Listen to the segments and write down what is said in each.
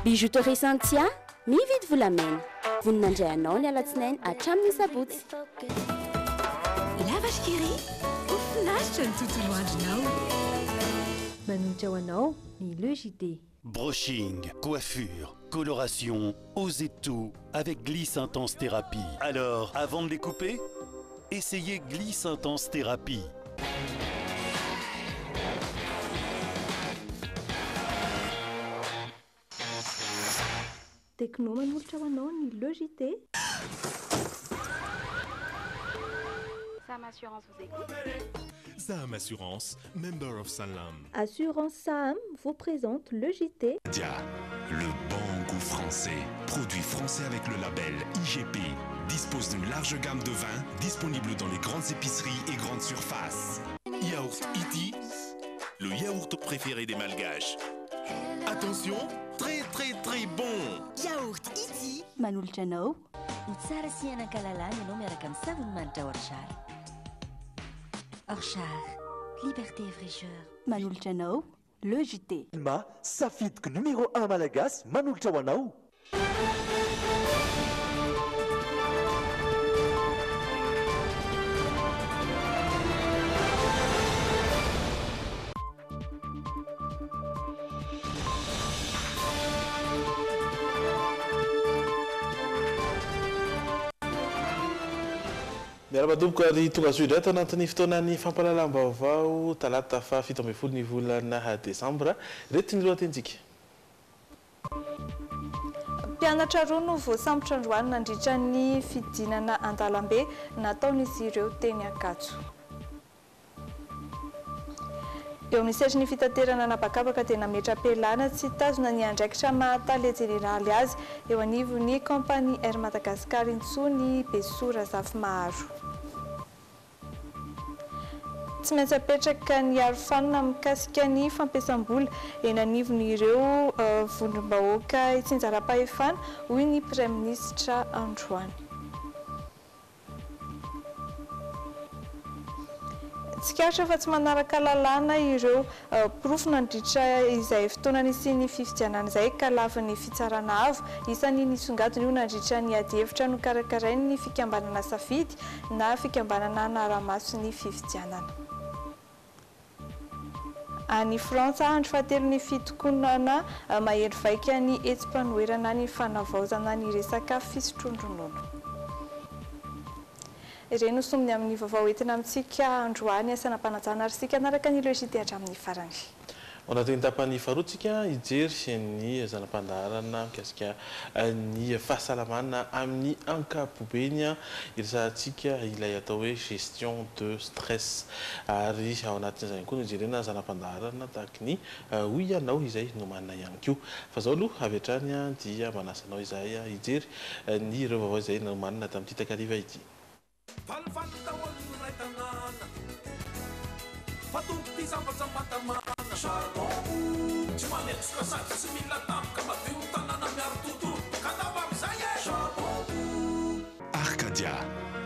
Bijouterie Santia, mividy volamena. Vonona handray anao ny alatsinainy hatramin'ny sabotsy. La Vache qui rit, ho finaritra ny tontolo andronao. Manolotra ho anao ny Le JT. Brushing, coiffure, coloration, osez tout avec Glisse Intense Thérapie. Alors, avant de les couper, essayez Glisse Intense Thérapie. Tecno manolotra ho anao ny Le JT. Sam Assurance vous écoute. Saham Assurance, member of Sanlam. Assurance Saham vous présente le JT. Dia, le bon goût français. Produit français avec le label IGP. Dispose d'une large gamme de vins disponible dans les grandes épiceries et grandes surfaces. Yaourt Iti, le yaourt préféré des Malgaches. Attention, très très très bon. Yaourt Iti. Manolotra anao. Ho tsara sy hanan-kalalana ianao miaraka amin'ny savony manitra Orchard. Orchard, liberté et fraîcheur. Manolotra anao Le JT. Ma safidiko numéro 1 malagasy manolotra ho anao. Miarahaba tompoko ary tonga soa indray ato anatin'ny fotoanan'ny fampahalalam-baovao talata faha 17 ny volana desambra. Ireto ny lohatenintsika. Mpianatra roa no voasambotra androany nandritra ny fidinana an-dalambe nataon'izy ireo teny Ankatso. Eo amin'ny sehatry ny fitaterana an'habakabaka dia nametra-pialana tsy hitazona ny andraikitra maha tale jeneraly azy eo anivon'ny kaompania Air Madagascar intsony i Besoa Razafimaharo. Tsy maintsy apetraka ny arofanina mikasika ny fampiasam-bola eny anivon'ireo vondrom-bahoaka itsinjaram-pahefana, hoy ny Praiminisitra androany. Tsikaritra fa tsy manaraka lalàna ireo porofo nandritra izay fotoana nisian'ny fifidianana izay ka lavin'ny Fitsarana Avo. Isan'ny nisongadina io nandritra ny adihevitra nokarakarain'ny fikambanana Safidy na fikambanana hanara-maso ny fifidianana. Any Frantsa, andro fahatelon'ny fitokonana mahery vaika ny hetsi-panoherana ny fanavaozana ny resaka fisotroan-dronono. Ireny no sombiny amin'ny vaovao entina amintsika androany. Asaina am-panajana ary isika hanaraka ny Le JT hatramin'ny farany. Ao anatin'ny tapany faharoa tsika hijery ny zana-pandaharana mikasika ny fahasalamana amin'ny ankapobeny. Hiresahantsika ilay atao hoe gestion de stress. Ary ao anatin'izany koa no hijerena zana-pandaharana tahaky ny hoy ianao izay nomanina ihany koa. Fa izao aloha avy hatrany dia manasa anao izahay hijery ny ireo vaovao izay nomanina tamin'ity takariva ity. Falifaly daholo ny iray tanàna Fa tompo ty zavatra matamana Shalom Tsy manetsoka sady tsy mila tampoka Madio ny tanàna miaro tontolo Ka ndao amizay e Shalom Arcadia,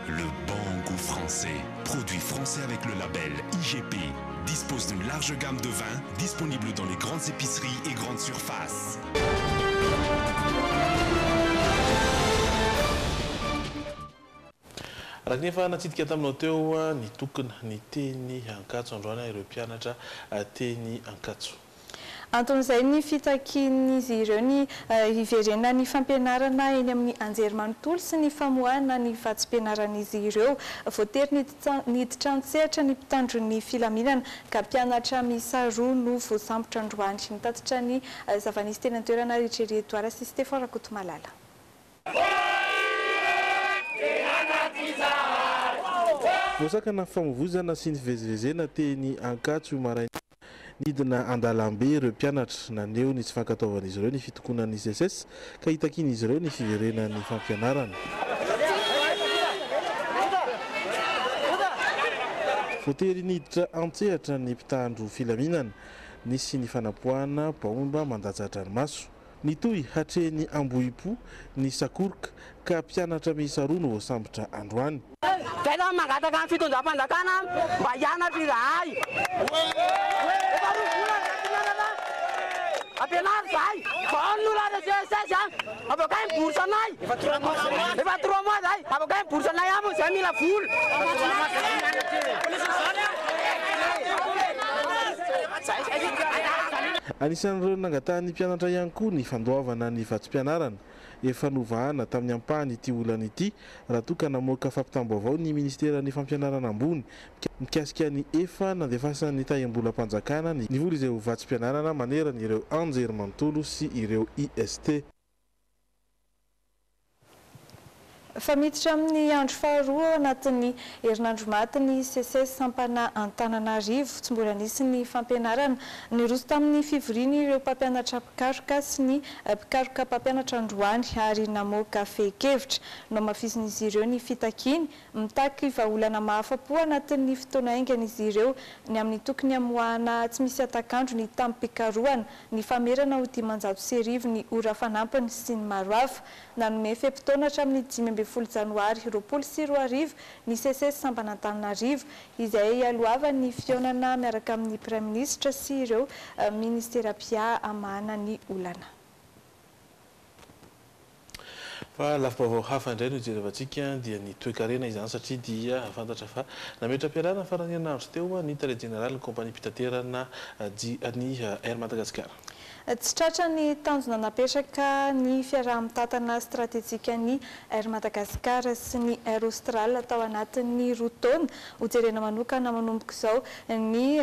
le bon goût français. Produit français avec le label IGP. Dispose d'une large gamme de vins disponible dans les grandes épiceries et grandes surfaces. Araka ny efa natsidika taminao teo, nitokona ny teny Ankatso androany ireo mpianatra teny Ankatso. Anton'izay ny fitakian'izy ireo ny hiverenan'ny fampianarana eny amin'ny anjerimanontolo sy ny famoahana ny vatsim-pianaran'izy ireo. Voatery niditra an-tsehatra ny mpitandro ny filaminana ka mpianatra miisa roa no voasambotra androany. Nitatitra ny zava-nisy teny an-toerana ry Jerry Edouard sy Stefan Rakotomalala. Voasakana ny famovoizana sy ny fivezivezena teny Ankatso io maraina io. Nidina an-dalambe ireo mpianatra, naneho ny tsy fankatoavan'izy ireo ny fitokonan'ny Seces ka hitakian'izy ireo ny fiverenan'ny fampianarana. Voatery niditra an-tsehatra ny mpitandro filaminana. Nisy ny fanapoahana baomba mandatsa-dranomaso. Nitohy hatreny Ambohipo ny sakoroka ka mpianatra miisa roa no voasambotra androany. Zay zany mangataka ny fitondram-panjakana mba hianatra izahay. Efa roa volana zay tsy mianatra. Ampianaro zahay. Vahao ny olana CSS a. Avoakay ny bourse anay. Efa trois mois zahay. Avoakay ny bourse anay aminy zahay mila vola. Anisan'ireo nangatahan'ny mpianatra ihany koa ny fandoavana ny vatsim-pianarana. Efa novahana tamin'ny ampahany ity olana ity raha toa ka namoaka fampitam-baovao ny ministeran'ny fampianarana ambony mikasika ny efa nandefasan'ny tahiam-bolam-panjakana ny vola izay ho vatsim-pianarana manerana ireo anjerimanontolo sy ireo IST. Fa miditra amin'ny andro faharoa ao anatin'ny herinandro maty ny Seces sampana Antananarivo. Tsy mbola nisy ny fampianarana. Niroso tamin'ny fivoriany ireo mpampianatra mpikaroka sy ny mpikaroka mpampianatra androany ary namoaka fehin-kevitra. Nohamafisin'izy ireo ny fitakiany. Mitaky vahaolana mahafa-po anatin'ny fotoana haingana izy ireo ny amin'ny tokony hamoahana tsy misy hatak'andro ny tamim-pikarohana, ny famerana ho 1500 ny ora fanampiny sy ny maro hafa. Nanome fe-potoana hatramin'ny 15 janoary 2020 ny Seces sampana Antananarivo, izay hialohavan'ny fihaonana miaraka amin'ny Praiminisitra sy ireo minisitera mpiahy hamahana ny olana. Fa lafim-baovao hafa indray no hijerevantsika dia ny toekarena izany satria dia fantatra fa nametra-pialana faran'ny herinandro teo ny tale jeneralin'ny kaompaniam-pitaterana ny Air Madagascar. Tsy tratra ny tanjona napetraka ny fiaraha-mitantana stratejikan'ny Air Madagascar sy ny Air Austral tao anatin'ny roa taona. Hojerena manokana manomboka izao ny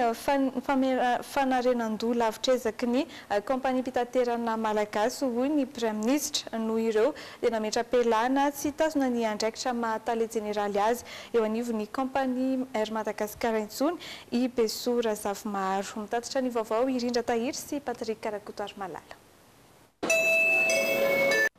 fanarenan-doha lavitr'ezaky ny kaompaniam-pitaterana malagasy, hoy ny Praiminisitra. Noho ireo dia nametra-pialana tsy hitazona ny andraikitra maha tale jeneraly azy eo anivon'ny kaompania Air Madagascar intsony i Besoa Razafimaharo. Mitatitra ny vaovao i Rindra Tahiry sy Patrick Rakotoarimalala.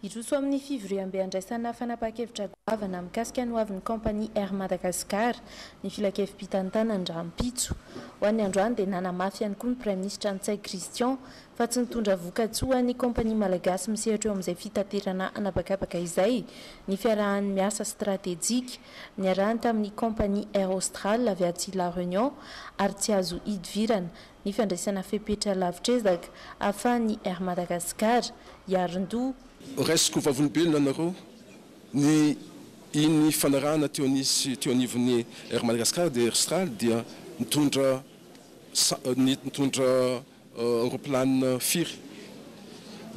Hiroso amin'ny fivoriambe handraisana fanapahan-kevitra goavana mikasika ny hoavin'ny kaompania Air Madagascar ny filankevi-pitantanany rahampitso. Ho an'ny androany dia nanamafy ihany koa ny Praiminisitra Ntsay Christian fa tsy nitondra vokatsoa ho an'ny kaompania malagasy misehatra eo amin'izay fitaterana an'habakabaka izay ny fiarahany miasa stratejika niarahany tamin'ny kaompania Air Austral avy atsy La Réunion ary tsy azo idivirana ny fandraisana fepetra lavitr'ezaka ahafahan'ny Air Madagascar hiarin-doha. Raisiko vavolombelona anareo ny iny fanarahana teo nisy teo anivon'ny Air Madagascar dia Air Austral dia nitondra nitondra Aeroplanina firy?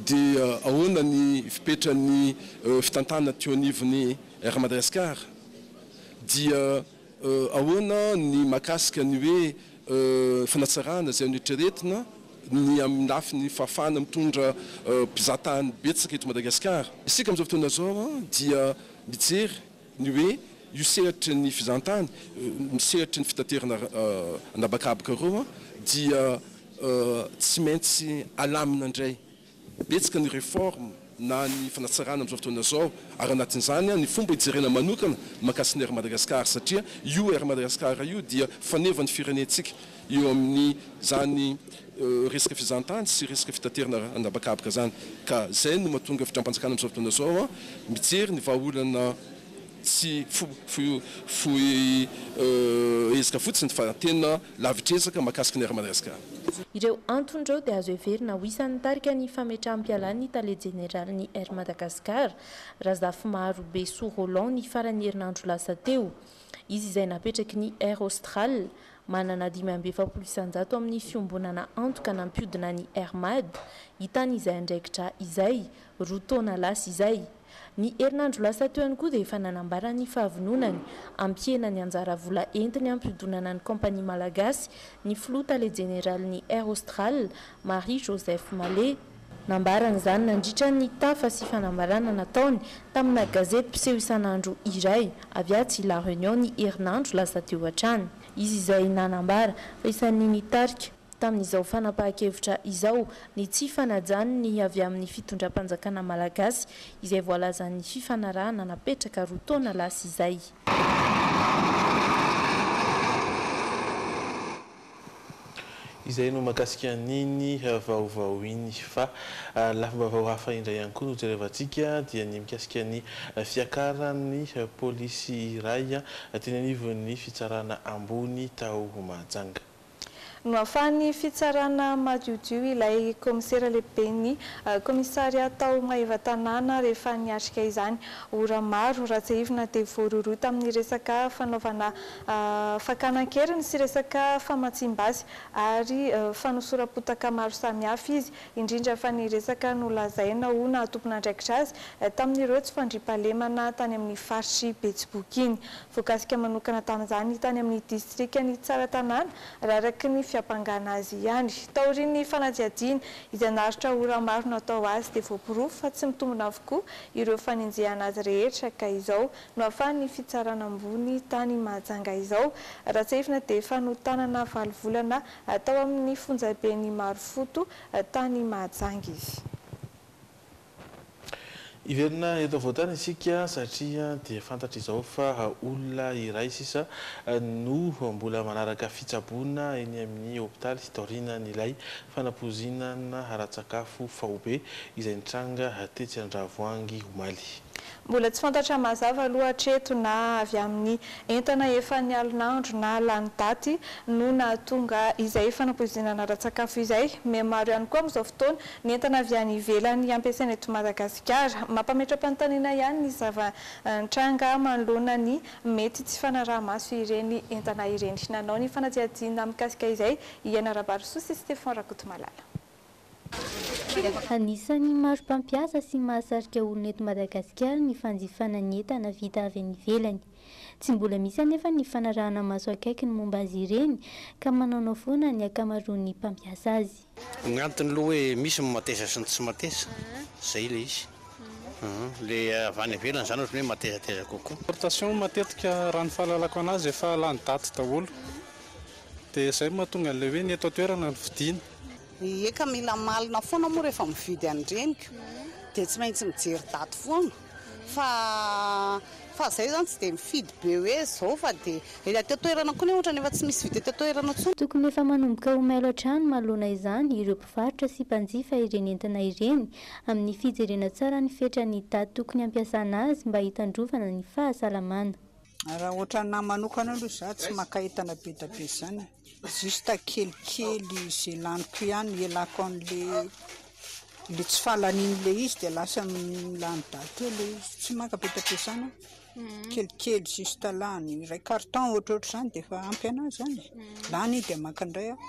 Dia ahoana ny fipetran'ny fitantanana teo anivon'ny Air Madagascar? Dia ahoana ny mahakasika ny hoe fanatsarana izay noeritreretina ny amin'ny lafiny fahafahana mitondra mpizahatany betsaka eto Madagasikara? Isika amin'izao fotoana izao dia mijery ny hoe io sehatry ny fizahantany, ny sehatry ny fitaterana an'habakabaka ireo dia tsy maintsy alamina indray. Betsaka ny réforme na ny fanatsarana amin'izao fotoana izao ary anatin'izany ny fomba hijerena manokana ny mahakasika ny Air Madagascar satria io Air Madagascar io dia fanevan'ny firenentsika eo amin'izany resaka fizahantany sy resaka fitaterana an'habakabaka izany ka izay no mahatonga fitondram-panjakana amin'izao fotoana izao mijery ny vahaolana tsy fohy ezaka fotsiny fa tena lavitr'ezaka mahakasika ny Air Madagascar. Ireo antony ireo dia azo heverina ho isan'ny nitarika ny fametraham-pialan'ny tale jeneralin'ny Air Madagascar, Razafimaro Besoa Roland ny faran'ny herinandro lasa teo. Izy izay napetraky ny Air Austral, manana 45% amin'ny fiombonana antoka nampiodina ny Air Mad, hitany izay andraikitra izay, roa taona lasa izay. Ny herinandro lasa teo ihany koa dia efa nanambara ny fahavononany hampihena ny anjara vola entiny hampidonana ny kaompania malagasy ny filoha tale jeneralin'ny Air Austral, Marie Joseph Mallet. Nambarany izany nandritra ny tafa sy fanambarana nataony tamina gazety mpiseho isan'andro iray avy atsy La Réunion ny herinandro lasa teo hatrany. Izy izay nanambara fa isan'ny nitarika tamin'izao fanapahan-kevitra izao ny tsy fanajany ny avy amin'ny fitondram-panjakana malagasy izay voalazan'ny fifanarahana napetraka roa taona lasa izay. Izay no mahakasika an'iny vaovao iny. Fa lafim-baovao hafa indray ihany koa no jerevantsika dia ny mikasika ny fiakaran'ny polisy iray teny anivon'ny fitsarana ambony tao Mahajanga. Noafahan'ny fitsarana madiodio ilay kaomisera lehiben'ny kaomisaria tao Maevatanàna rehefa niatrika izany. Ora maro, raha tsiahivina dia voarohirohy tamin'ny resaka fanaovana fakana an-keriny sy resaka famatsiam-basy ary fanosoram-potaka maro samihafa izy, indrindra fa ny resaka nolazaina ho naha-tompon'andraikitra azy tamin'ireo tsy fandriampahalemana tany amin'ny faritr'i Betsiboka iny. Voakasika manokana tamin'izany ny tany amin'ny distrikan'i Tsaratanàna, raha araka ny fiampangana azy ihany. Taorian'ny fanadihadiana izay naharitra ora maro natao azy dia voaporofo fa tsy mitombina avokoa ireo fanenjehana azy rehetra ka izao nohafahan'ny fitsarana ambony tany Mahajanga izao. Raha tsiahivina dia efa notanana valo volana tao amin'ny fonjaben'i Marofoto tany Mahajanga izy. Hiverina eto afovoan-tany isika satria dia fantatra izao fa olona iray sisa no mbola manaraka fitsaboana eny amin'ny hopitaly taorianan'ilay fanapoizinana ara-tsakafo faobe izay nitranga tetsy Andravoahangy omaly. Mbola tsy fantatra mazava aloha hatreto na avy amin'ny entana efa nialon'andro na lany daty no nahatonga izay fanapoizinana ara-tsakafo izay. Mihamaro ihany koa amin'izao fotoana ny entana avy any ivelany ampiasaina eto Madagasikara. Mampametra-panontaniana ihany ny zava-nitranga manoloana ny mety tsy fanaraha-maso ireny entana ireny. Nanao ny fanadihadiana mikasika izay i Aina Rabarisoa sy Stephan Rakotomalala. Anisan'ny maro mpampiasa sy mahasarika olona eto Madagasikara ny fanjifana ny entana vita avy any ivelany. Tsy mbola misy anefa ny fanarahana maso akaiky ny momba azy ireny ka manaonao foana ny ankamaroan'ny mpampiasa azy. Ny antony aloha hoe misy ny mateza sy ny tsy mateza, zay ilay izy. Le avy any ivelany zany ohatran'ny hoe matezateza kokoa. Importation matetika raha ny fahalalako anazy efa lany daty daholo dia izay no mahatonga an'ilay hoe ny eto an-toerana no vidiana. Ie ka mila malina foana moa rehefa mividy an'ireny ko dia tsy maintsy mijery daty foana fa fa zay zany tsy dia mifidy be hoe zao fa dia eny aty an-toerana koa nefa ohatrany efa tsy misy vidy aty an-toerana intsony. Tokony efa manomboka ho mailo hatrany manoloana izany ireo mpivarotra sy mpanjifa ireny entana ireny amin'ny fijerena tsara ny fetran'ny daty tokony hampiasana azy mba hitandrovana ny fahasalamana. Raha ohatranà manokana aloha za tsy maka entana be da be zany e. Juste kelikely ze laniko ihany ialako an'le le tsy fahalanian'le izy dia lasa lany daty eo le izy, tsy maka be dia be zany aho, kelikely juste lany, iray carton ohatrohatr'izany dia efa ampy anahy zany e, lany iny dia maka indray aho,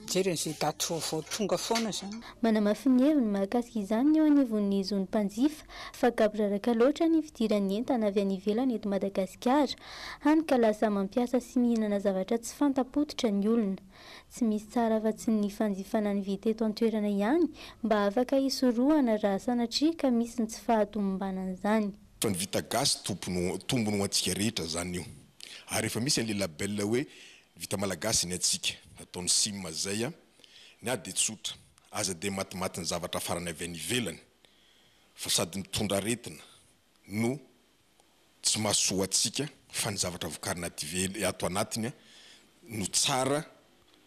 mijery an'izay daty vaovao tonga foana zany. Manamafy ny heviny mahakasika izany ny eo anivon'ny zon'ny mpanjifa fa gaboraraka loatra ny fidiran'ny entana avy any ivelany eto Madagasikara, hany ka lasa mampiasa sy mihinana zavatra tsy fanta-pototra ny olona. Tsy misy tsara afa-tsy ny fanjifana ny vita eto an-toerana ihany mba afaka hisorohana raha sanatria ka misy ny tsy fahatomombanan'izany. Fa ny vita gasy tompony tombony ho antsika rehetra zany io. Ary efa misy an'le label hoe vita malagasy ny antsika, nataon'ny sim zay a. Ny ahy dia tsotra, aza dia matimatin'ny zavatra farany avy any ivelany fa sady mitondra aretina no tsy mahasoa antsika fa ny zavatra vokarina aty ivelany ato anatiny no tsara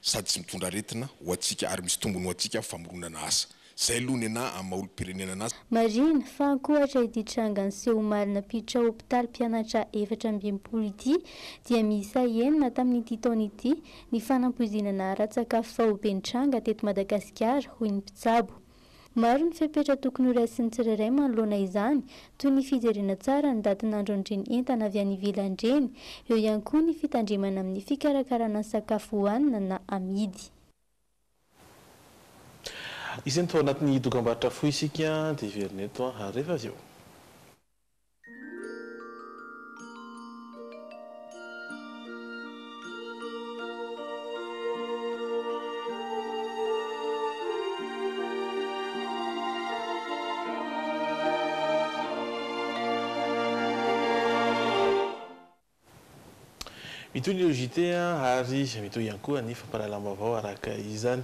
sady tsy mitondra aretina ho antsika ary misy tombony ho antsika amin'ny famoronana asa. Zay aloha nenà amin'ny maha olom-pirenena anà. Marihina fa ankoatra ity tranga niseho omaly nampiditra hopitaly mpianatra 64 ity dia miisa enina tamin'ity taona ity ny fanampoizinana ara-tsakafo faobe nitranga teto Madagasikara, hoy ny mpitsabo. Maro ny fepetra tokony horaisin'ny tsirairay manoloana izany, toy ny fijerena tsara ny datin'andron'ireny entana avy any ivelany ireny, eo ihany koa ny fitandremana amin'ny fikarakarana ny sakafo hohanina na amidy. Hisento ao anatin'ny dokambarotra fohy isika dia hiverina eto rehefa avy eo. Mitohy ny JT ary mitohy ihany koa ny fampahalalam-baovao araka izany.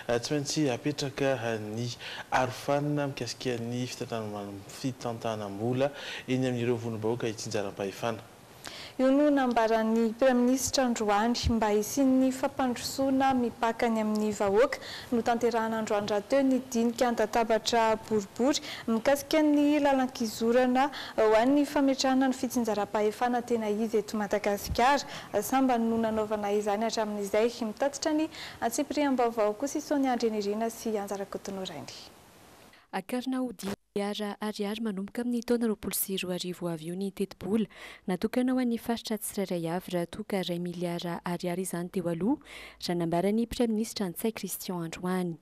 Tsy maintsy apetraka ny arofanina mikasika ny fitantanam-bola eny amin'ireo vondrom-bahoaka itsinjaram-pahefana. Io no nambaran'ny Praiminisitra androany mba hisian'ny fampandrosoana mipaka any amin'ny vahoaka. Notanterahana androany rahateo ny dinika an-databatra boribory mikasika ny lalan-kizorana ho an'ny fametrahana ny fitsinjaram-pahefana tena izy eto Madagasikara. Sambany no nanaovana izany hatramin'izay. Mitatitra ny antsipiriam-baovao kosa i Sonia Andrianirina sy Anja Rakotonorainy. Akarina ho dimy miliara ariary manomboka amin'ny taona 2020 ho avy io ny tetibola natokana ho an'ny faritra tsirairay avy raha toa ka iray miliara ariary izany teo aloha, raha nambaran'ny Praiminisitra Ntsay Christian androany.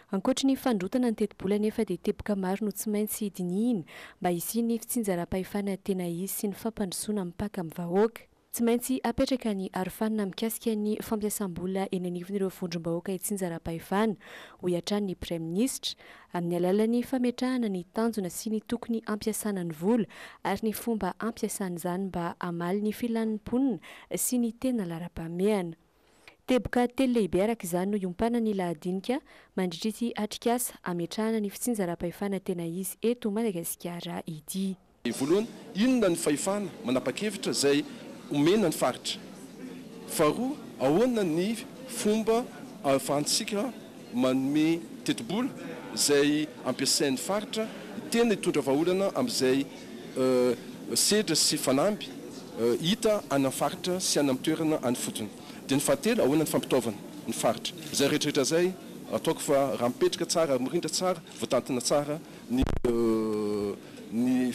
Ankoatry ny fanondrotana ny tetibola anefa dia teboka maro no tsy maintsy dinihina mba hisian'ny fitsinjaram-pahefana tena izy sy ny fampandrosoana mipaka amin'ny vahoaka. Tsy maintsy apetraka ny arofanina mikasika ny fampiasam-bola eny anivon'ireo vondrom-bahoaka itsinjaram-pahefana, hoy hatrany ny Praiminisitra, amin'ny alalan'ny fametrahana ny tanjona sy ny tokony hampiasana ny vola ary ny fomba hampiasana izany mba hamaly ny filan'ny mponina sy ny tena laharam-pahamehana. Teboka telo lehibe araka izany no hiompanan'ny lahadinika mandritra ity atrikasa hametrahana ny fitsinjaram-pahefana tena izy eto Madagasikara ity. Voalohany, inona ny fahefana manapa-kevitra izay omena ny faritra? Faharoa, ahoana ny fomba ahafahantsika manome tetibola izay ampiasain'ny faritra tena hitondra vahaolana amin'izay sedra sy fanamby hita any amin'ny faritra sy any amin'ny toerana any ifotony? Dia ny fahatelo, ahoana ny fampitaovana ny faritra? Izay rehetrarehetra izay, ataoko fa raha mipetraka tsara ary mirindra tsara, voatantana tsara ny ny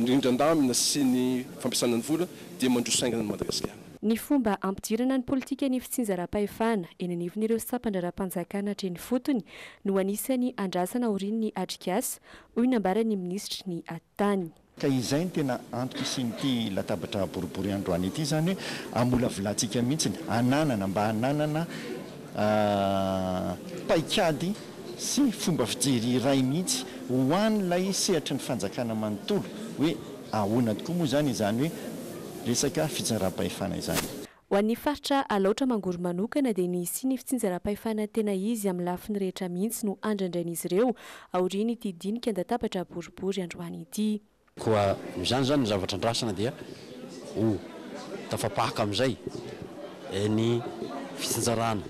rindran-damina sy ny fampiasana ny vola dia mandroso haingana an'i Madagasikara. Ny fomba hampidirana ny politikan'ny fitsinjaram-pahefana eny anivon'ireo sampan-draharaham-panjakana hatreny ifotony no anisan'ny andrasana aorian'ny atrikasa, hoy ny nambaran'ny minisitry ny Atitany. Ka izay no tena antoko isian'ity latabatra boribory androany ity izany hoe hamolavolantsika mihitsy hananana mba hananana paikady sy fomba fijery iray mihitsy ho an'ilay sehatry ny fanjakana manontolo hoe ahoana tokoa moa izany izany hoe resaka fitsinjaram-pahefana izany. Ho an'ny faritra Alaotra Mangoro manokana dia ny hisian'ny fitsinjaram-pahefana tena izy amin'ny lafiny rehetra mihitsy no andrandrain'izy ireo aorian'ity dinika an-databatra boribory androany ity. Koa noho izany izany ny zavatra andrasana dia ho tafapaka amin'izay ny fitsinjarana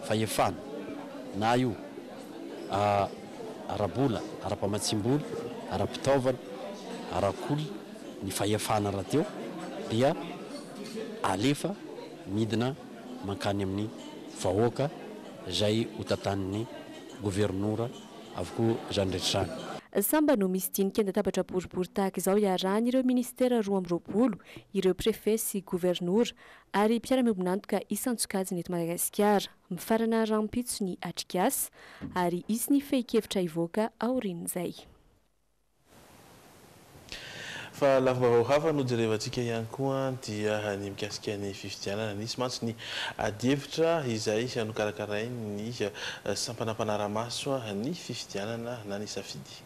fahefana na io ara-bola, ara-pamatsiam-bola, ara-pitaovana, ara-kol, ny fahefana rahateo dia alefa midina mankany amin'ny vahoaka izay ho tantanin'ny governora avokoa izany rehetra izany. Sambany no misy dinika an-databatra boribory tahaka izao iarahan'ireo minisitera 22, ireo prefe sy governora ary mpiara-miombon'antoka isan-tsokajiny eto Madagasikara. Mifarana rahampitso ny atrikasa ary hisy ny fehin-kevitra hivoaka aorian'izay. Fa lafim-baovao hafa no jerevantsika ihany koa dia ny mikasika ny fifidianana. Nisy mantsy ny adihevitra izay nokarakarain'ny sampana mpanara-maso ny fifidianana na ny safidy.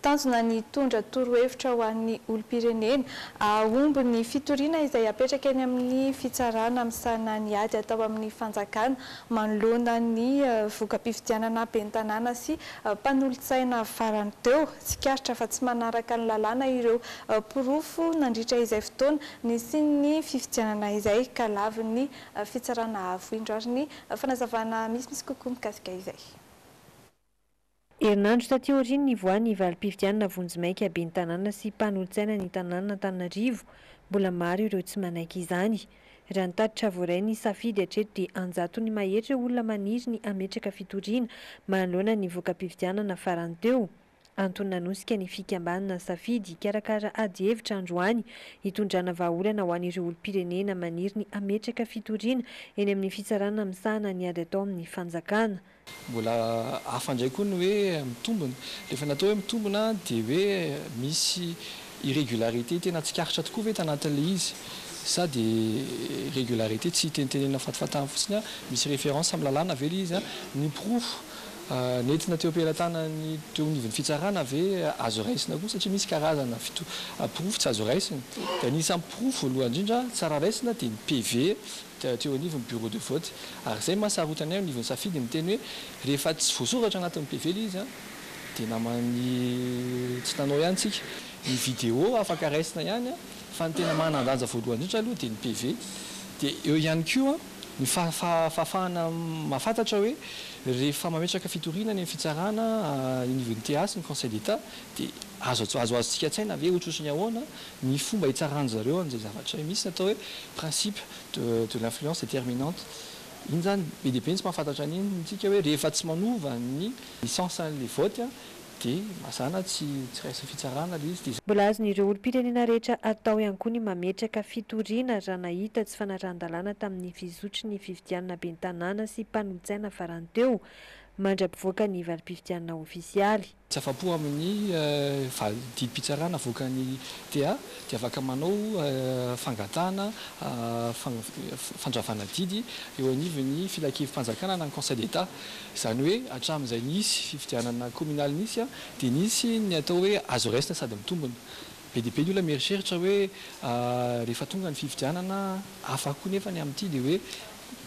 Tanjona ny hitondra torohevitra ho an'ny olom-pirenena hahomby ny fitoriana izay apetraka eny amin'ny fitsarana misahana ny ady atao amin'ny fanjakana manoloana ny voka-pifidianana ben'ny tanàna sy mpanolotsaina farany teo. Tsikaritra fa tsy manaraka ny lalàna ireo porofo nandritra izay fotoana nisian'ny fifidianana izay ka lavin'ny Fitsarana Avo. Indro ary ny fanazavana misimisy kokoa mikasika izay. Herinandro taty aorian'ny nivoahan'ny valim-pifidianana vonjimaika ben'ny tanàna sy mpanolotsaina ny tanànan'Antananarivo, mbola maro ireo tsy manaiky izany. Raha ny tatitra voaray ny safidy hatreto dia an-jatony mahery ireo olona maniry ny hametraka fitoriana manoloana ny voka-pifidianana farany teo. Antony nanosika ny fikambanana Safidy hikarakara adihevitra androany hitondrana vahaolana ho an'ireo olom-pirenena maniry ny hametraka fitoriana eny amin'ny fitsarana misahana ny ady atao amin'ny fanjakana. Mbola hafa indray koa ny hoe mitombina. Rehefa ny atao hoe mitombina dia hoe misy irrégularité tena tsikaritra tokoa ve tanatin'ilay izy sa dia irrégularité tsy tenitenenina fatifatany fotsiny an? Misy référence amin'ny lalàna ve ilay izy an? Ny porofo nentina teo am-pelatanan'ny teo anivon'ny fitsarana ve azo raisina koa satria misy karazana fito porofo tsy azo raisina. Dia anisan'ny porofo voalohany indrindra tsara raisina dia ny PV teo anivon'ny bureau de vote. Ary izay maha sarotiny anay eo anivon'ny safidy miteny hoe rehefa tsy voasoratra anatin'ny PV ilay izy an, dia naman'ny tsy nanao ihany tsika. Ny vidéo afaka raisina ihany fa ny tena manan-danja voalohany indrindra aloha dia ny PV. Dia eo ihany koa ny fahafahana mahafantatra hoe rehefa mametraka fitoriana any amin'ny fitsarana eo anivon'ny TA sy ny Conseil d'Etat dia azo azo azontsika an-tsaina ve ohatrohatry ny ahoana ny fomba hitsaran-dry zareo an'izay zavatra misy ny atao hoe principe de de l'influence déterminante. Iny zany be dia be ny tsy mahafantatra an'iny tsika hoe rehefa tsy manova ny sens an'ilay vote dia mazàna tsy tsy raisin'ny fitsarana ilay izy dia. Mbola azon'ireo olom-pirenena rehetra atao ihany koa ny mametraka fitoriana raha nahita tsy fanarahan-dalàna tamin'ny fizotry ny fifidianana ben'ny tanàna sy mpanolotsaina farany teo, mandra-pivoaka ny valim-pifidianana ofisialy. Tsy afa-po amin'ny didim-pitsarana avoakan'ny TA dia afaka manao fangatahana fandravana didy eo anivon'ny filankevi-panjakana na ny Conseil d'Etat. Izany hoe hatramin'izay nisy fifidianana kaominaly nisy dia nisy ny atao hoe azo raisina sady mitombina. Be dia be ny olona mieritreritra hoe rehefa tonga ny fifidianana hafa koa nefa ny amin'ity dia hoe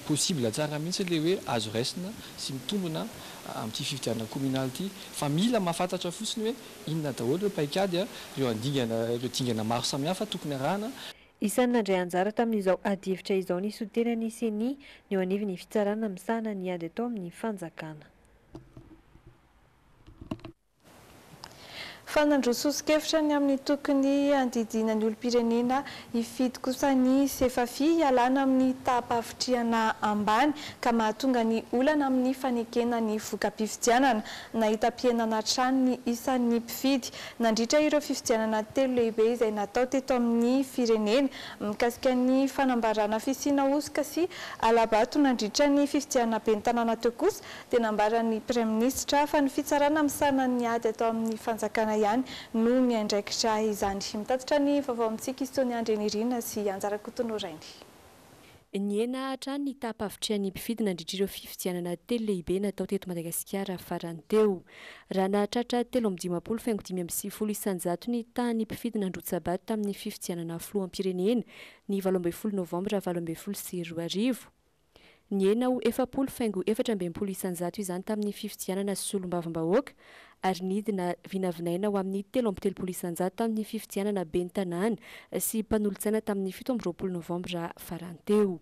possible tsara mihitsy ilay hoe azo raisina sy mitombina amin'ity fifidianana kaominaly ity fa mila mahafantatra fotsiny hoe inona daholo ireo paikady, ireo andingana, ireo dingana maro samihafa tokony arahana. Isan'ny nandray anjara tamin'izao adihevitra izao ny solontenan'ny Ceni, ny eo anivon'ny fitsarana misahana ny ady atao amin'ny fanjakana. Fa nandroso soso-kevitra ny amin'ny tokony handidiana ny olom-pirenena hifidy kosa ny Sefafi hialana amin'ny taham-pahavitrihana ambany ka mahatonga ny olana amin'ny fanekena ny voka-pifidianana. Nahitam-pihenana hatrany ny isan'ny mpifidy nandritra ireo fifidianana telo lehibe izay natao teto amin'ny firenena. Mikasika ny fanambarana fisiana hosoka sy hala-bato nandritra ny fifidianana ben'ny tanàna teo kosa dia nambaran'ny Praiminisitra fa ny fitsarana misahana ny ady atao amin'ny fanjakana ihany no miandraikitra izany. Mitatitra ny vaovao amintsika i Sonia Andrianirina sy Anja Rakotonorainy. Nihena hatrany ny taham-pahavitrihan'ny mpifidy nandritra ireo fifidianana telo lehibe natao teto Madagasikara farany teo. Raha nahatratra 53 faingo 95 isan-jato ny tahan'ny mpifidy nandrotsa-bato tamin'ny fifidianana filoham-pirenena ny 18 novambra 2018, Nihena ho 40 faingo 64% izany tamin'ny fifidianana solombavambahoaka ary nidina vinavinaina ho amin'ny 33% tamin'ny fifidianana ben'ny tanàna sy mpanolotsaina tamin'ny 27 novambra farany teo.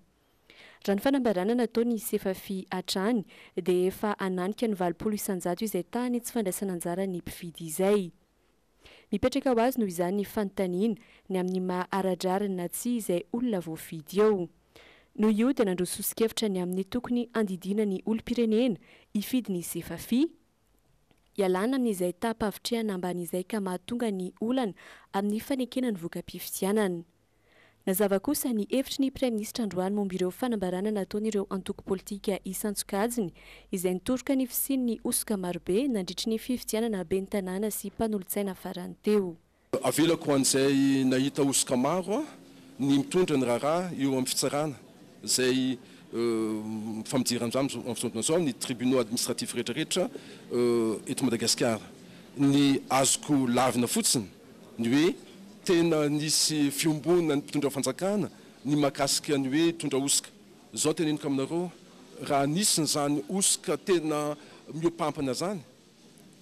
Raha ny fanambarana nataon'ny Sefafi hatrany dia efa hananika ny 80% izay tahan'ny tsy fandraisana anjara ny mpifidy izay. Mipetraka ho azy noho izany ny fanontaniana ny amin'ny maha ara-drariny na tsia izay olona voafidy eo. Noho io dia nandroso soso-kevitra ny amin'ny tokony handidiana ny olom-pirenena hifidy ny Sefafi, hialana amin'izay taham-pahavitrihana ambany izay ka mahatonga ny olana amin'ny fanekena ny voka-pifidianana. Nazava kosa ny hevitry ny Praiminisitra androany momba ireo fanambarana nataon'ireo antoko politika isan-tsokajiny izay nitoroka ny fisian'ny hosoka marobe nandritry ny fifidianana ben'ny tanàna sy mpanolotsaina farany teo. Avelako ho an'izay nahita hosoka maro ny mitondra ny raharaha eo amin'ny fitsarana izay mifampijery amin'izany amin'izao fotoana izao ny tribunaux administratifs rehetra rehetra eto Madagasikara. Ny azoko lavina fotsiny Ny hoe tena nisy fiombonan'ny mpitondra fanjakana ny mahakasika ny hoe tondra hosoka. Izao teneniko aminareo, raha nisy izany hosoka tena mihoapampana izany,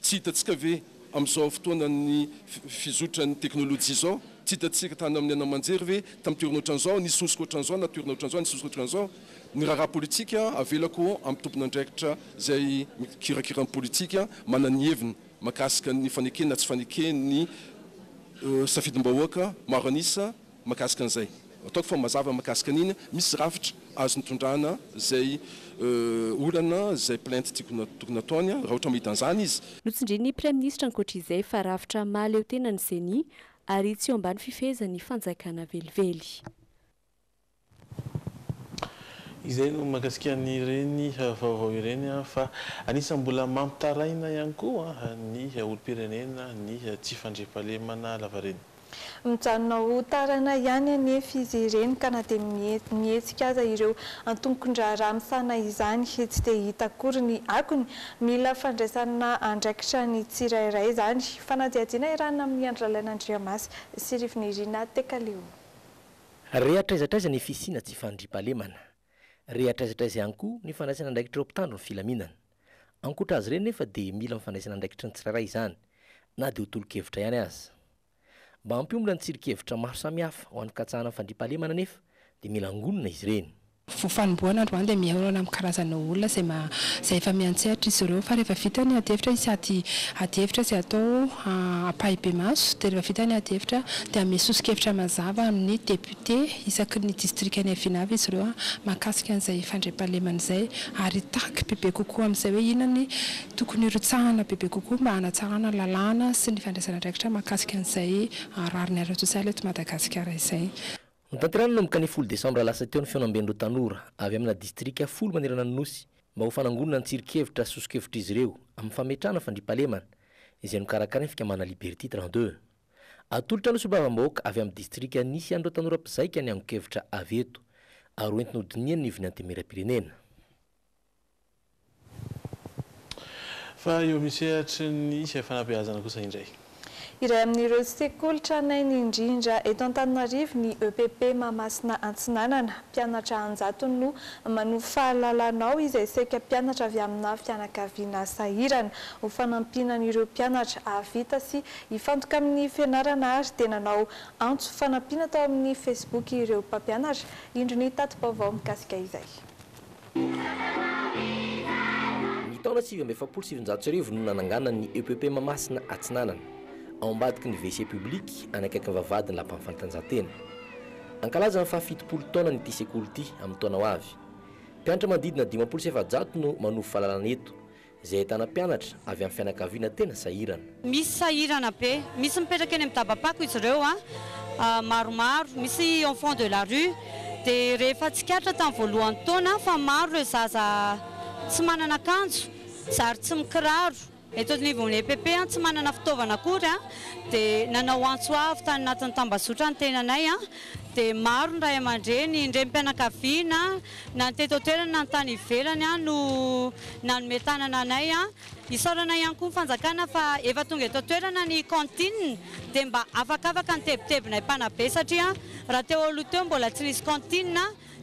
tsy hitantsika ve amin'izao fotoanan'ny fizotran'ny teknolojia izao, tsy hitantsika tany amin'ny haino aman-jery ve tamin'ny toerana ohatran'izao nisy hosoka ohatran'izao na toerana ohatran'izao nisy hosoka ohatran'izao? Ny raharaha politika avelako amin'ny tompon'andraikitra izay mikirakira ny politika manana ny heviny. Mahakasika ny fanekena na tsy fanekeny ny safidim-bahoaka maro an'isa mahakasika an'izay. Ataoko fa mazava mahakasika an'iny, misy rafitra azo nitondrana izay olana, izay plainte tiako tokony hataony raha ohatra mahita an'izany izy. Notsindrian'ny Praiminisitra ankoatra izay fa rafitra mahaleo tena ny Ceni ary tsy eo ambany fifehezan'ny fanjakana velively. Izay no mahakasika an'ireny vaovao ireny fa anisan'ny mbola mampitaraina ihany koa ny olom-pirenena ny tsy fandriampahalemana lavareny. Mijanona ho taraina ihany anefa izy ireny ka na dia mihetsika aza ireo antokon-draharaha misahana izany tsy dia hita akory ny akony. Mila fandraisana andraikitra ny tsirairay izany. Fanadihadiana iarahana amin'i Andry Lalaina Andriamasy sy Rivinirina Tekalio. Re hatraiza hatraiza ny fisiana tsy fandriampahalemana. Re hatraiza hatraiza ihany koa ny fandraisana andraikitr'ireo mpitandro ny filaminana. Ankoatra azy ireny nefa dia mila ny fandraisana andraikitry ny tsirairay izany, na dia ho tolo-kevitra ihany aza. Mba hampiombona ny tsirin-kevitra maro samihafa ho an'ny fikatsahana ny fandriampahalemana anefa dia mila angonina izy ireny. Vao fanombohana androany dia mihaona amin'ny karazana olona izay izay efa miantsehatra izy ireo fa rehefa vita ny adihevitra hisy ady adihevitra izay atao ampahibemaso dia rehefa vita ny adihevitra dia hanome soso-kevitra mazava amin'ny député isaky ny distrika niaviana avy izy ireo mahakasika an'izay fandriampahalemana izay ary hitaky bebe kokoa amin'izay hoe inona ny Tokony hirotsahana bebe kokoa mba hanatsarana ny lalàna sy ny fandraisana andraikitra mahakasika an'izay rariny ara-tsosialy eto Madagasikara izay. Notanterahina nanomboka ny folo desambra lasa teo ny fihaonamben'ireo tanora avy amina distrika folo manerana ny Nosy mba ho fanangonana ny tsirin-kevitra sy soso-kevitr'izy ireo amin'ny fametrahana fandriampahalemana izay nokarakarain'ny fikambanana Liberty 32. Atolotra ny solombavambahoaka avy amin'ny distrika nisy an'ireo tanora mpizaika ny angon-kevitra avy eto ary hoentina hodinihana ny ivon'ny Antenimierampirenena. Fa eo amin'ny sehatry ny fanabeazana kosa indray. Iray amin'ireo sekoly tranainy indrindra eto Antananarivo ny EPP Mahamasina Antsinanana. Mpianatra an-jatony no manovo fahalalana ao izay saika mpianatra avy amina fianakaviana sahirana. Ho fanampiana an'ireo mpianatra hahavita sy hifantoka amin'ny fianarana ary dia nanao antso fanampiana tao amin'ny Facebook ireo mpampianatra. Indro ny tati-baovao mikasika izay. Ny taona 1949 no nananganana ny EPP Mahamasina Atsinanana, ao ambadiky ny WC public any akaikin'ny vavahadin'ny lapan'ny fanatanjahantena. Hankalaza ny fahafitopolo taonany ity sekoly ity amin'ny taona ho avy. Mpianatra manodidina 450 no manovo fahalalana eto, izay ahitana mpianatra avy amin'ny fianakaviana tena sahirana. Misy sahirana be, misy mipetraka eny amin'ny dabapako izy ireo an, maromaro, misy enfants de la rue, dia rehefa tsikaritra tamin'ny voalohan'ny taona fa maro ireo zaza tsy manana akanjo, zary tsy mikiraro, eto anivon'ny EPP an, tsy manana fitaovana akory an, dia nanao antso avo tany anatin'ny tambazotra ny tenanay an, dia maro ny ray aman-dreny, ny renim-pianakaviana, Na ny teto an-toerana na ny tany ivelany no nanome tanana anay. Isaorana ihany koa ny fanjakana fa efa tonga eto an-toerana ny cantine dia mba afakafaka ny tebitebinay mpanabe satria raha teo aloha teo mbola tsy nisy cantine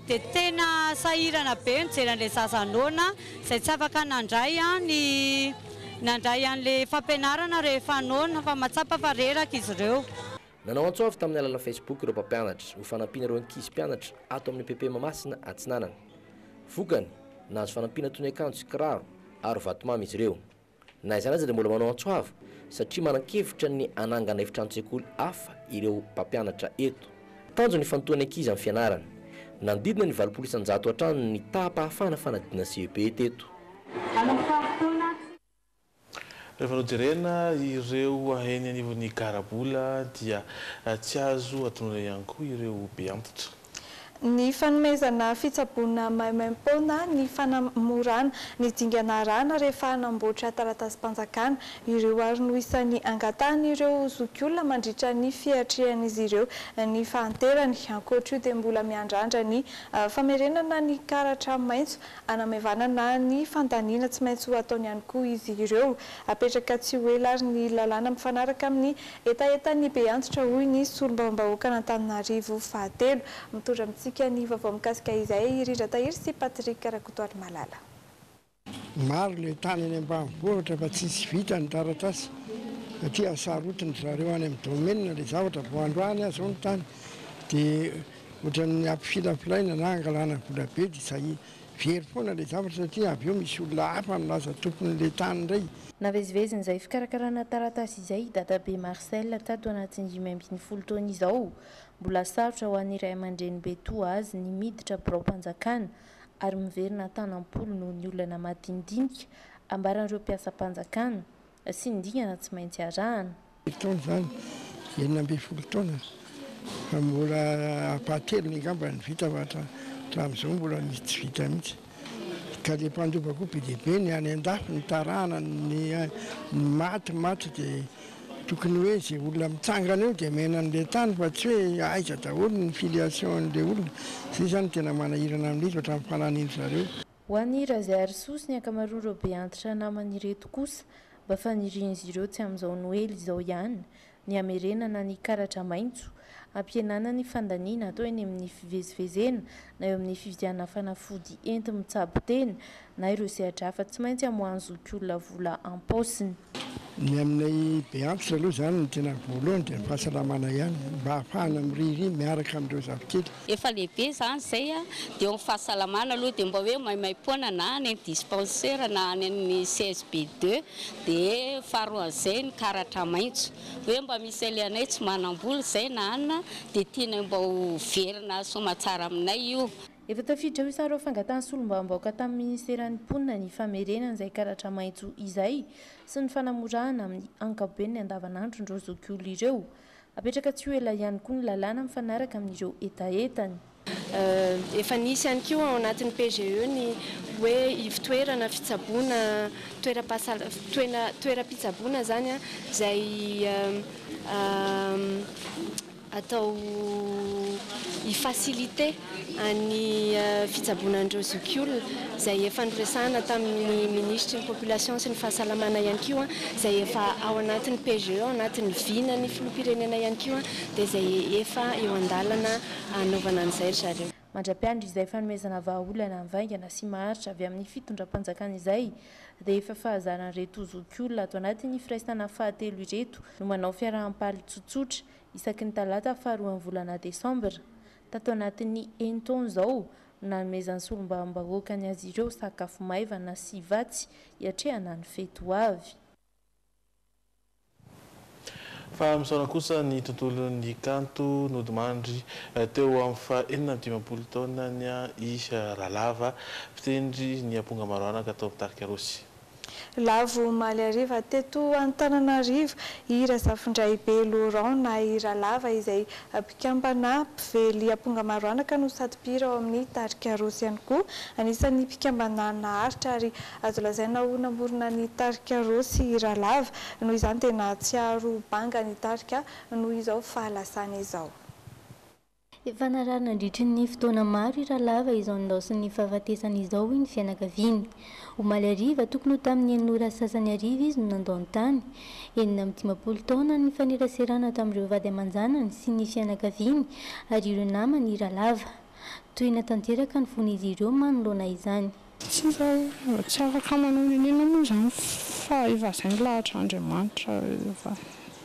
dia tena sahirana be nijery an'ilay zaza noana izay tsy afaka nandray ny nandray an'ilay fampianarana rehefa noana fa mahatsapa fa reraka izy ireo. Nanao antso avo tamin'ny alalan'ny Facebook ireo mpampianatra ho fanampiana ireo ankizy mpianatra ato amin'ny EPP Mahamasina Atsinanana. Vokany, nahazo fanampiana toy ny akanjo sy kiraro ary vatomamy izy ireo. Na izany aza dia mbola manao antso avo satria manan-kevitra ny hanangana efitranon-tsekoly hafa ireo mpampianatra eto. Tanjona ny hifantohan'ny ankizy amin'ny fianarana. Nanodidina ny 80% hatrany ny taham-pahafahana fanadinana CEPE teto. Rehefa nojerena ireo eny anivon'ny garabola dia tsy azo adinoina ihany koa ireo be antitra. Ny fanomezana fitsaboana maimaimpoana, ny fanamorana ny dingana arahana rehefa hanamboatra taratasim-panjakana, ireo ary no isan'ny angatahan'ireo zokiolona mandritra ny fiatrehan'izy ireo ny fahanterany. Ankoatra io dia mbola miandrandra ny famerenana ny karatra maitso Hanamaivanana ny fandaniana tsy maintsy ho ataony ihany koa izy ireo. Hapetraka tsy ho ela ary ny lalàna mifanaraka amin'ny hetahetan'ny be antitra hoy ny solombavambahoakan'Antananarivo fahatelo. Mitondra amintsika ny vaovao mikasika izay i Rindra Tahiry sy Patrick Rakotoarimalala. Maro le tany any ambanivohitra fa tsisy vita ny taratasy satria asarotin-dry zareo any amin'ny domaine le zavatra vao androany aho zao ny tany de Ohatran'ny ampifilafilaina na angalana vola be dia zay very foana ilay zavatra satria avy eo misy olona hafa milaza tompon'ilay tany indray. Navezivezin'izay fikarakarana taratasy izay i Dadabe Marcel tato anatin'ny 15 taona izao. Mbola sarotra ho an'ny ray aman-drenibe toa azy ny miditra biraom-panjakana ary miverina an-tanam-polo noho ny olana madinidinika ambaran'ireo mpiasam-panjakana. sy ny dingana tsy maintsy arahana. Taona izany, 16 taona, fa mbola ampahatelony angamba ny vita fa hatramin'izao mbola misy tsy vita mihitsy. Ka ilay mpandova koa be dia be ny any an-dafy nitarahana ny maty maty dia tokony hoe izay olona mitsangana eo dia omena an'ilay tany fa tsy hoe aiza daholo ny filiation an'ilay olona. Izay izany no tena manahirana amin'izy ohatran'ny fananian-dry zareo. Ho an'i Razaiharisoa sy ny ankamaroan'ireo be antitra namany ireto kosa, Mba fanirian'izy ireo tsy amin'izao Noely izao ihany ny hamerenana ny karatra maitso, hampihenana ny fandaniana atao eny amin'ny fivezivezena na eo amin'ny fividianana fanafody enti-mitsabo tena na ireo sehatra hafa tsy maintsy amoahan'ny zokiolona vola am-paosiny. Ny aminay be antitra aloha izany ny tena voalohany dia ny fahasalamana ihany mba ahafahana miririhy miaraka amin'ireo zafikely. Efa lehibe izany izay dia eo amin'ny fahasalamana aloha dia mba hoe maimaimpoana na any amin'ny dispensaire na any amin'ny CSB deux dia faharoan'izay ny karatra maitso hoe mba misy alehanay tsy manam-bola izay na anona dia tianay mba ho verina soamatsara aminay io. Efa tafiditra ho isan'ireo fangatahan'ny solombavambahoaka tamin'ny minisiteran'ny mponina ny famerenana izay karatra maitso izay sy ny fanamorahana amin'ny ankapobeny ny andavanandron'ireo zokiolona ireo. Hapetraka tsy ho ela ihany koa ny lalàna mifanaraka amin'ireo hetahetany. Efa nisy ihany koa ao anatin'ny PGE ny hoe ivon-toerana fitsaboana, toeram-pitsaboana izany izay atao hi-faciliter ny fitsaboana an'ireo zokiolona, izay efa noresahana tamin'ny minisitry ny population sy ny fahasalamana ihany koa, izay efa ao anatin'ny PGE, ao anatin'ny vinan'ny filoham-pirenena ihany koa, dia izay efa eo an-dalana hanaovana an'izay ry zareo. Mandra-piandry izay fanomezana vahaolana mivaingana sy maharitra avy amin'ny fitondram-panjakana izay dia efa fahazaran'ireto zokiolona ato anatin'ny firaisana fahatelo ireto no manao fiaraham-paly tsotsotra isaky ny talata faharoan'ny volana desambra. Tato anatin'ny enin-taona izao no nanomezan'ny solombavambahoaka ny azy ireo sakafo maivana sy vatsy hiatrehana ny fety ho avy. Fa misaona kosa ny tontolon'ny kanto nodimandry teo amin'ny faha 56 taonany i Ralava, mpitendry ny amponga maroanaka tao amin'ny tarika Rossy. Lavo omaly hariva teto Antananarivo i Razafindraibe Laurent na i Ralava izay mpikambana mpively amponga maroanaka no sady mpihira ao amin'ny tarika Rossy ihany koa. Anisan'ny mpikambana naharitra ary azo lazaina ho namorona ny tarika Rossy i Ralava. Noho izany dia nahatsiaro banga ny tarika noho izao fahalasany izao. Efa narary nandritry ny fotoana maro i Ralava izao nindaosin'ny fahafatesana izao hoy ny fianakaviany. Omaly hariva, tokony ho tamin'ny enina ora sy sasany hariva izy no nandao ny tany. 56 taona nifaneraserana tamin'ireo vady aman-janany sy ny fianakaviany ary ireo namany i Ralava. Tohina tanteraka ny fon'izy ireo manoloana izany. Tsy tsy afaka manao n'inon'inona moa izany fa efa izay ny lahatr'Andriamanitra, efa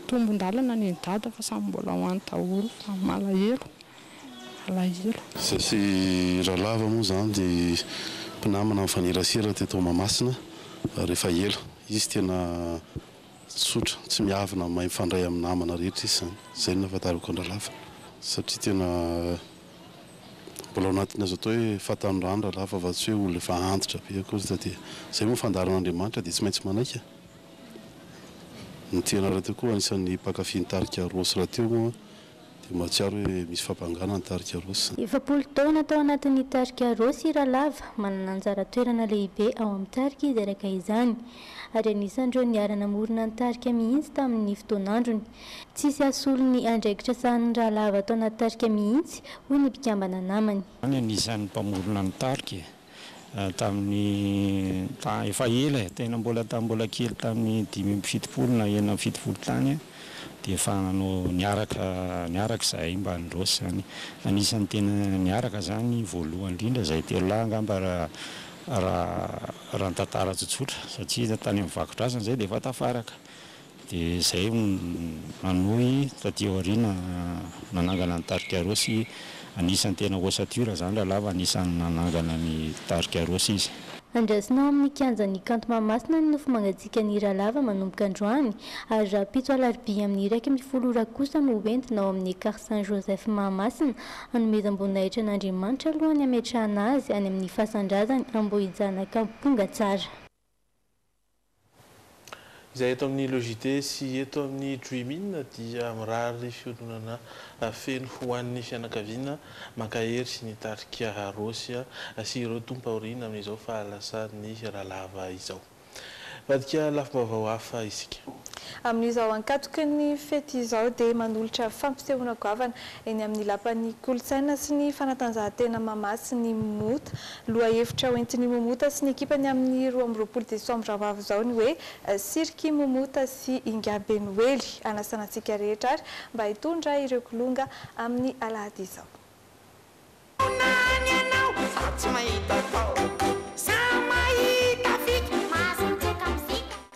tombon-dalana ny an'i Dada fa samy mbola ho any daholo fa malahelo, malahelo. Izay sy Ralava moa izany dia mpinamana nifanerasera teto Mahamasina rehefa ela. Izy tena tsotra, tsy miavona, mahay mifandray amin'ny namana rehetra izy izany. Izay no nahafantarako an-dRalava satria tena mbola ao anatin'ny azo atao hoe fahatanorana Ralava fa tsy hoe olona efa antitra be akory fa dia izay moa fandaharan'Andriamanitra dia tsy maintsy manaiky e. Ny tena rahateo koa anisan'ny mpankafy ny tarika Rossy rahateo moa dia mahatsiaro hoe misy fampangana ny tarika Rossy. 40 taona tao anatin'ny tarika Rossy i Ralava, manana anjara toerana lehibe ao amin'ny tarika izy araka izany, ary anisan'ireo niara-namorona ny tarika mihitsy tamin'ny fotoan'androny. Tsisy hasolo ny andraikitra sahanin'i Ralava tao anaty tarika mihitsy, hoy ny mpikambana namany. Ny anisan'ny mpamorona ny tarika e. Tamin'ny ta efa ela e, tena mbola tamin'ny mbola kely tamin'ny 75 na 76 tany dia efa nanao niaraka niaraka izahay mba nirosy izany. Anisan'ny tena niaraka izany voalohany indrindra izahay telo lahy angamba raha raha raha ny tantara tsotsotra satria tany amin'ny vakodrazana izahay dia efa tafaraka. Dia izay no nanohy taty aoriana nanangana ny tarika Rossy, anisan'ny tena ossature izany Ralava, anisan'ny nanangana ny tarika Rossy izy. Andrasina ao amin'ny kianjan'ny Kanto Mahamasina ny nofo mangatsiakan'i Ralava manomboka androany ary rahampitso alarobia amin'ny 11 ora kosa no hoentina ao amin'ny Ekar Saint Joseph Mahamasina hanomezam-boninahitra an'Andriamanitra alohan'ny hametrahana azy any amin'ny fasan-drazany Ambohijanaka Ampongatsara. Izay eto amin'ny Le JT sy eto amin'ny Dream In dia mirary fiononana feno ho an'ny fianakaviana, mankahery ny tarika Rossy sy ireo tompon-aoriana amin'izao fahalasan'ny Ralava izao. Vadika lafim-baovao hafa isika. Amin'izao ankatoky ny fety izao dia manolotra fampisehoana goavana eny amin'ny Lapan'ny Kolontsaina sy ny Fanatanjahantena Mahamasy ny Momota. Lohahevitra hoentin'i Momota sy ny ekipany amin'ny 22 desambra ho avy izao ny hoe Sirky Momota sy Ingahy Benoely. Hanasana antsika rehetra ary mba hitondra ireo kilonga amin'ny alahady izao.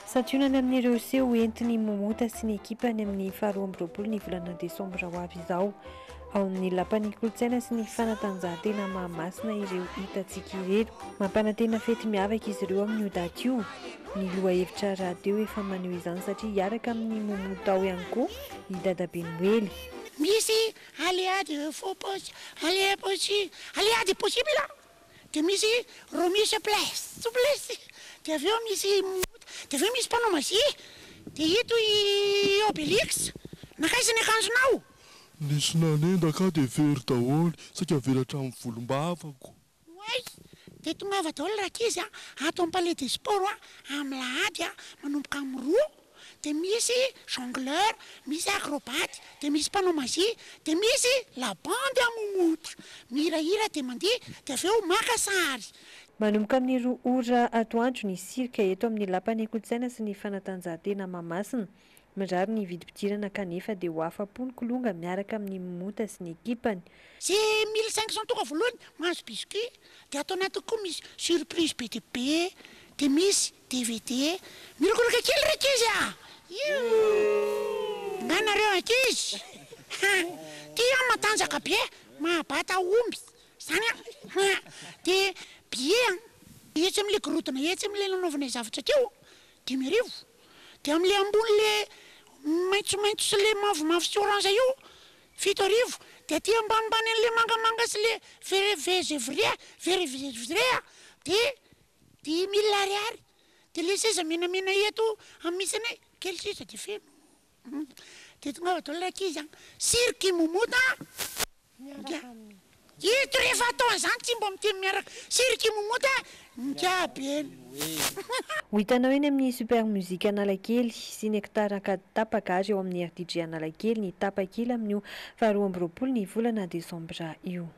Santionany amin'ireo seho entin'i Momota sy ny ekipany amin'ny faha 22 ny volana desambra ho avy izao ao amin'ny Lapan'ny Kolontsaina sy ny Fanatanjahantena Mahamasina ireo hitantsika ireto. Mampanantena fety miavaka izy ireo amin'io daty io. Ny lohahevitra rahateo efa maneho izany satria hiaraka amin'i Momota ao ihany koa i Dadabe Noely. Misy Aléa de faux posy, aléa posy, aléa de possible a! Dia misy Romy souplesse, souplesse, dia avy eo misy Mota, dia avy eo misy mpanao magie, dia ito i Obélix, nankaiza ny akanjonao? Nisy nanendaka aho dia very daholo, saika very hatramin'ny volombavako. Oay! Dia tongava daholo rankizy a, ato amin'ny Palais des Sports a, amin'ny lahady a, manomboka amin'ny roa, dia misy jongleur, misy acrobates, dia misy mpanao magie, dia misy la bande à Momota, mihirahira dia mandihy, dia avy eo maka sary. Manomboka amin'ny roa ora atoandro ny cirque eto amin'ny Lapan'ny Kolontsaina sy ny Fanatanjahantena Mahamasina. Mirary ny vidim-pidirana kanefa dia ho afa-po ny kilonga miaraka amin'ny Momota sy ny ekipany. Ze 1500 tonga voalohany mahazo biscuit de ato anatiny koa misy surprise be dia be de misy dvd mirokoroka kely ry ankizy a! Iouh! Nga nareo ankizy? Ha! Ty an matanjaka be mahabata omby zany an! Ha! De billet an etsy amle gorodona etsy amle nanaovanay zavatra teo 5000 de amle ambony le maitsomaitso sy le mavomavo sy orange io 7000, dia aty ambanimbany an'ilay mangamanga sy le vere vere dia 5000 ariary, dia ilay seza menamena eto amin'ny misy anay kely sisa dia feno, dia tongava daholo rankizy an, cirque Momota an, Ito rehefa atao an'izany tsy mba miteny miaraka Cirque Momota Ngabeny. Ho hitanao eny amin'ny Super Music Analakely sy Nectar Ankaditapaka ary ao amin'ny RDJ Analakely ny tapakila amin'io faha 22 ny volana desambra io.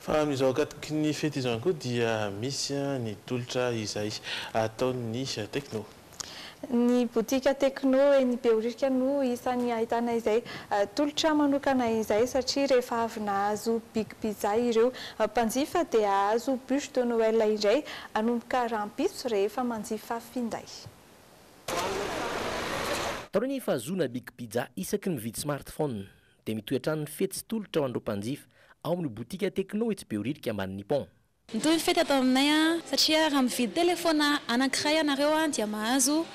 Fa amin'izao ankatoky ny fety izao ihany koa dia misy ny tolotra izay ataon'ny Tecno. Ny botika Tecno eny Behoririka no isan'ny ahitana izay tolotra manokana izay satria rehefa avy nahazo Big Pizza ireo mpanjifa dia hahazo Bûche de Noël indray hanomboka rahampitso rehefa manjifa finday. Taorian'ny fahazoana Big Pizza isaky ny mividy smartphone dia mitohy hatrany ny fety sy tolotra ho an'ireo mpanjifa ao amin'ny botika Tecno etsy Behoririka ambanin'ny pont. Mitohy ny fety ato aminay satria raha mividy telefaona anankiray ianareo dia mahazo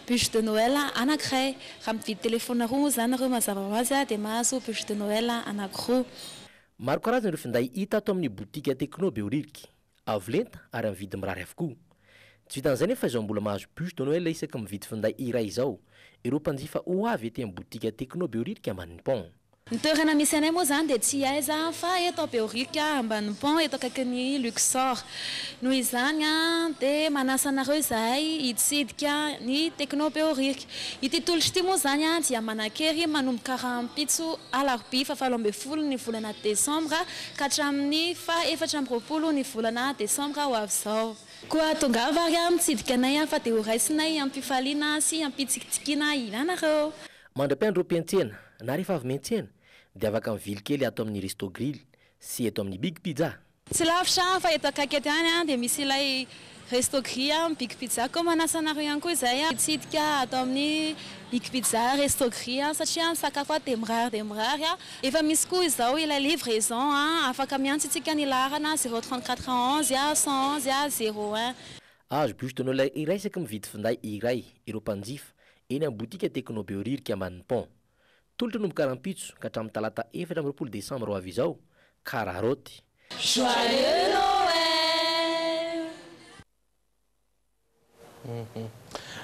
bûche de Noël anankiray. Raha mividy telefaona roa moa izany nareo mazava ho azy dia mahazo bûche de Noël anankiroa. Maro karazana ireo finday hita ato amin'ny botika Tecno Behoririka. Avo lenta ary amin'ny vidiny mirary avokoa. Tsy vitan'izay nefa izao mbola mahazo bûche de Noël isaky ny mividy finday iray izao ireo mpanjifa ho avy ety amin'ny botika Tecno Behoririka ambanin'ny pont. Ny toerana misy anay moa izany dia tsy aiza fa eto Behoririka ambanin'ny pont eto akaikin'ny Luxor. Noho izany dia manasa anareo izahay hitsidika ny Tecno Behoririka. Ity tolotra ity moa izany dia manan-kery manomboka rahampitso alarobia faha 18 ny volana desambra ka hatramin'ny faha 24 ny volana desambra ho avy izao. Koa tongava ary mitsidika anay fa dia ho raisinay am-pifaliana sy am-pitsikitsikiana ianareo. Mandra-piandry ireo mpiantsena na rehefa avy miantsena dia afaka mivily kely ato amin'ny Resto Grill sy eto amin'ny Big Pizza. Tsy lavitra fa eto akaiky eto ihany dia misy ilay Resto Grill amin'ny Big Pizza koa manasa anareo ihany koa izahay hitsidika ato amin'ny Big Pizza Resto Grill satria ny sakafo ato dia mirary dia mirary. Efa misy koa izao ilay livraison, afaka miantso isika ny laharana zéro 34 11 111 zéro un. Azo bûche de Noël iray isaky mividy finday iray ireo mpanjifa eny amin'ny botika Tecno Behoririka ambanin'ny pont. Tolotra hanomboka rahampitso ka hatramin'ny talata 24 desambra ho avy izao, kararoty. Joyeux Noël!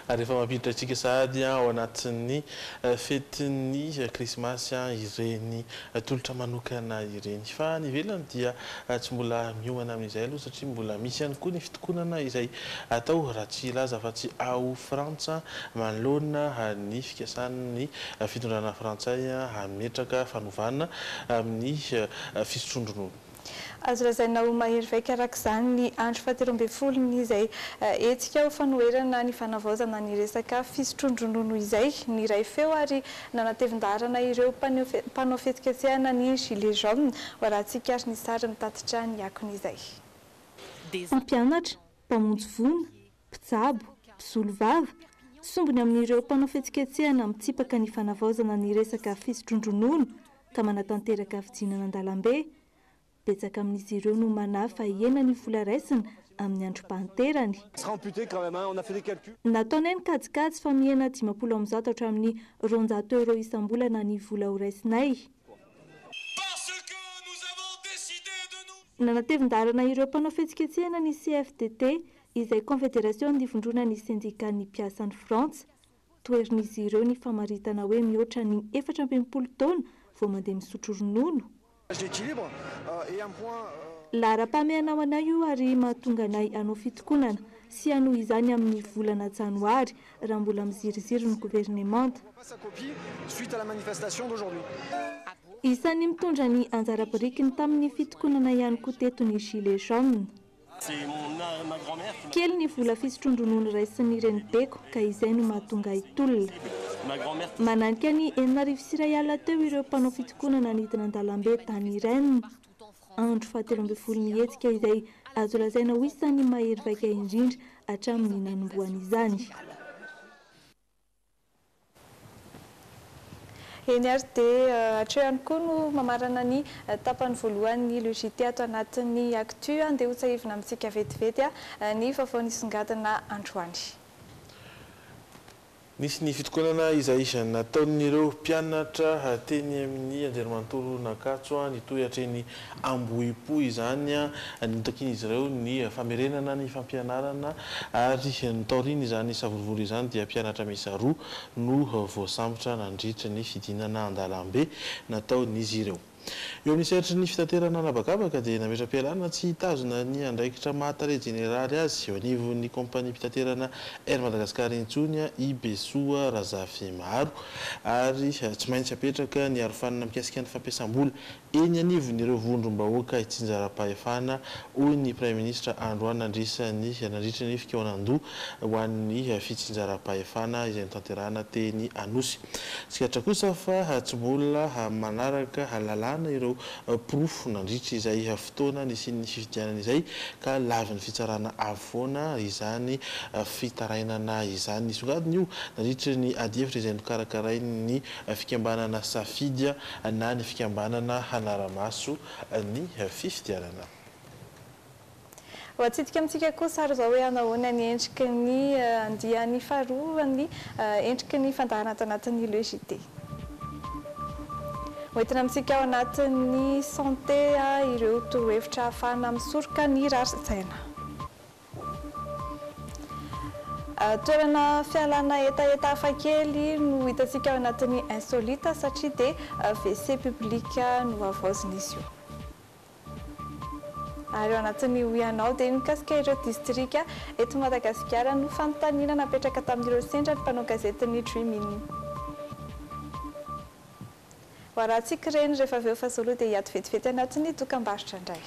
Ary efa mampiditra antsika sahady ao anatin'ny fetin'ny krismasy ireny tolotra manokana ireny. Fa any ivelany dia tsy mbola miomana amin'izay aloha satria mbola misy ihany koa ny fitokonana izay atao raha tsy hilaza afa-tsy ao Frantsa manoloana ny fikasan'ny fitondrana frantsay hametraka fanovana amin'ny fisotroan-dronono. Azo lazaina ho mahery vaika araka izany ny andro fahatelo ambin'ny izay hetsika ho fanoherana ny fanavaozana ny resaka fisotroan-dronono izay. Niray feo ary nanatevin-daharana ireo mpanao fihetsiketsehana ny Gilets jaunes. Ho arahantsika ary ny sary mitatitra ny akon'izay. Mpampianatra, mpamonjy voina, mpitsabo, mpisolovava, sombiny amin'ireo mpanao fihetsiketsehana mitsipaka ny fanavaozana ny resaka fisotroan-dronono ka manatanteraka fijinana an-dalambe. Betsaka amin'izy ireo no manahy fa hihena ny vola raisina amin'ny androm-pahanterany. Nataonay ny kajikajy fa mihena 150 hatramin'ny 200 euros isam-bolana ny vola horaisinay. Nanatevin-daharana ireo mpanao fihetsiketsehana ny CFDT, izay Konfederasion'ny Vondronan'ny Sendikan'ny Mpiasan'i Frantsa. Toherin'izy ireo ny famaritana hoe mihoatra ny 64 taona vao mandeha misotro ronono. Laharam-pahamehana ho anay io ary mahatonga anay hanao fitokonana sy hanohy izany amin'ny volana janoary raha mbola miziriziry ny governemanta. Isan'ny mitondra ny anjara birikiny tamin'ny fitokonana ihany koa teto ny Gilets jaunes. Kely ny vola fisotroan-dronono raisin'ny renibeko ka izay no mahatonga ahy tolona. Mananika ny 1060 teo ireo mpanao fitokonana nidina an-dalambe tany Rennes. Andro fahatelo ambin'ny folo ny hetsika izay azo lazaina ho isan'ny mahery vaika indrindra hatramin'ny nanombohany izany. Eny ary dia hatreo ihany koa no mamarana ny tapany voalohan'ny Le JT ato anatin'ny Actu. Andeha hotsahivina amintsika vetivety ny vaovao nisongadina androany. Nisy ny fitokonana izay nataon'ireo mpianatra teny amin'ny anjerimanontolon'Ankatso nitohy hatreny Ambohipo izany. Notakian'izy ireo ny famerenana ny fampianarana ary taorian'izany savorovoro izany dia mpianatra miisa roa no voasambotra nandritra ny fidinana an-dalambe nataon'izy ireo. Eo amin'ny sehatry ny fitaterana an'habakabaka dia nametra-pialana tsy hitazona ny andraikitra maha tale jeneraly azy eo anivon'ny kaompaniam-pitaterana Air Madagascar intsony i Besoa Razafimaharo ary tsy maintsy apetraka ny arofanina mikasika ny fampiasam-bola eny anivon'ireo vondrom-bahoaka itsinjaram-pahefana, hoy ny Praiminisitra androany nandritra ny fikaonandoha ho an'ny fitsinjaram-pahefana izay notanterahina teny Anosy. Tsikaritra kosa fa tsy mbola manaraka lalàna ireo porofo nandritra izay fotoana nisian'ny fifidianana izay ka lavin'ny fitsarana avo foana izany fitarainana izany. Nisongadina io nandritra ny adihevitra izay nokarakarain'ny fikambanana Safidy na ny fikambanana hanara-maso ny fifidianana. Ho atsidika amintsika kosa ary izao hoe hanahoana ny endriky ny andiany faharoa ny endriky ny fandaharana ato anatin'ny Le JT. Ho entina amintsika ao anatin'ny santé ireo torohevitra ahafahana misoroka ny rarin-tsaina. Toerana fialana hetaheta hafakely no hitantsika ao anatin'ny insolite satria dia WC public no havaozin'izy io. Ary ao anatin'ny Hoy Ianao dia mikasika ireo distrika eto Madagasikara no fanontaniana napetraka tamin'ireo sendra ny mpanao gazetin'ny Dream In. Ho arahantsika ireny rehefa avy eo fa izao aloha dia hiato vetivety anatin'ny dokambarotra indray.